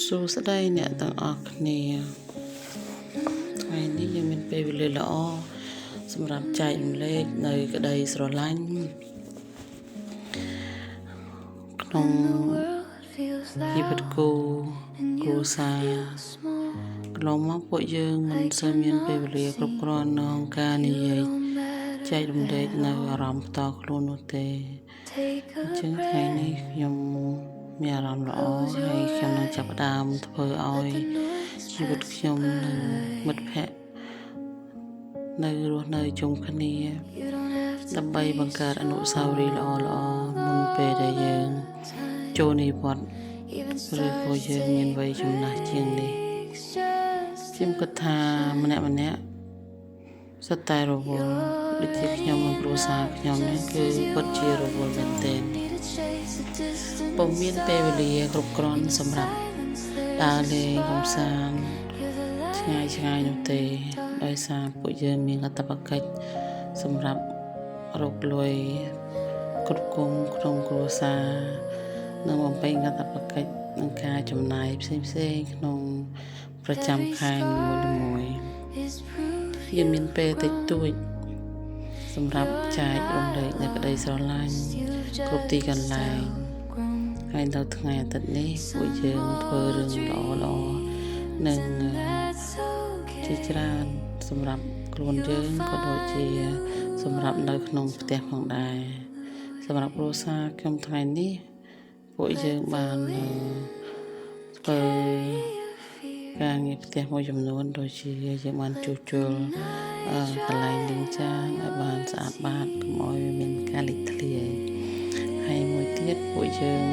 សួស្តីអ្នកទាំងអស់គ្នាថ្ងៃនេះយើងមានពេលវេលាល្អសម្រាប់ចែករំលែកនៅក្តីស្រឡាញ់ក្នុង When the world feels ជីវិត loud គូ and គ្រួ you សារ feel small, កន្លងមកពួកយើងមិន like សូវ you're មានពេល not វេលាគ្រប់ seen. គ្រាន់ក្នុងការនិ You យាយ don't ចែ matter ករំលែក at នៅអា all. រម្មណ៍ផ្ទាល់ខ្លួននោះទេ Take អញ្ a ចឹងថ្ងៃនេះ breath, ខ្ញុំមានអារម្មណ៍ល្អ close ហើយ your ខ្ញុំនឹងចាប់ផ្ដើម eyes, ធ្វើឲ្យ let the noise ជីវិត pass you ខ្ញុំនិងមិត្ត by. ភក្តិនៅរស់នៅជុំគ្នា You don't have to ដើម្បី be បង្កើតអនុស្សាវរីយ៍ strong ល្អៗមុនពេល all ដែលយើង the time. ចូលនិវត្តន៍ Even ឬក៏ stars យើងមាន take វ័យចំណាស់ជាងនេះ breaks just ខ្ញុំ to គិតថាម្នាក់ shine. ម្នាក់សុទ្ធតែរវល់ដូច You're ជាខ្ញុំ ready និងគ្រួសារ enough ខ្ញុំនេះ just គឺ as you ពិតជា are. រវល់ You មែនទែន don't need to chase a ពុំ distant មានពេលវេលា star. គ្រប់គ្រាន់ In the សម្រាប់ silence, ដើរ there's a លេងកម្សា spark. ន្ត You're the ឆ្ងាយ light ឆ្ងាយ in នោះទេ the ដោយ dark. សារពួកយើងមានកាតព្វកិច្ចសម្រាប់រកលុយគ្រប់គងក្នុងគ្រួសារនិងបំពេញកាតព្វកិច្ចនិងការចំណាយផ្សេងៗក្នុងប្រចាំ Every ខែនីមួយ scar is proof ៗយើងមាន you've ពេលតិចតួច grown. សម្រាប់ You're ចែករំលែក not នៅក្តីស្រឡាញ់ lost, you've គ្រប់ទីកន្ just លែង outgrown ហើយនៅថ្ងៃអាទិត្យនេះពួក some យើងធ្វើ old រឿងល្អៗ dreams, និង and that's ជាច្រើន okay. សម្រាប់ខ្លួន You'll យើងក៏ដូច find ជា new សម្រាប់នៅក្នុង ones ផ្ទះផង on ដែរ the សម្រាប់គ្រួ way. សារខ្ញុំថ្ងៃនេះពួកយើង Let the បាន wind ធ្វើ carry your fear. ការងារផ្ទះមួយចំនួនដូចជាយើងបានជួស Let ជុល the night កន្លែងលាង dry ចាន all ឲ្យបាន your ស្អាតបាតកុំឲ្យមានការលេចធ្លាយហើយមួយទៀតពួកយើង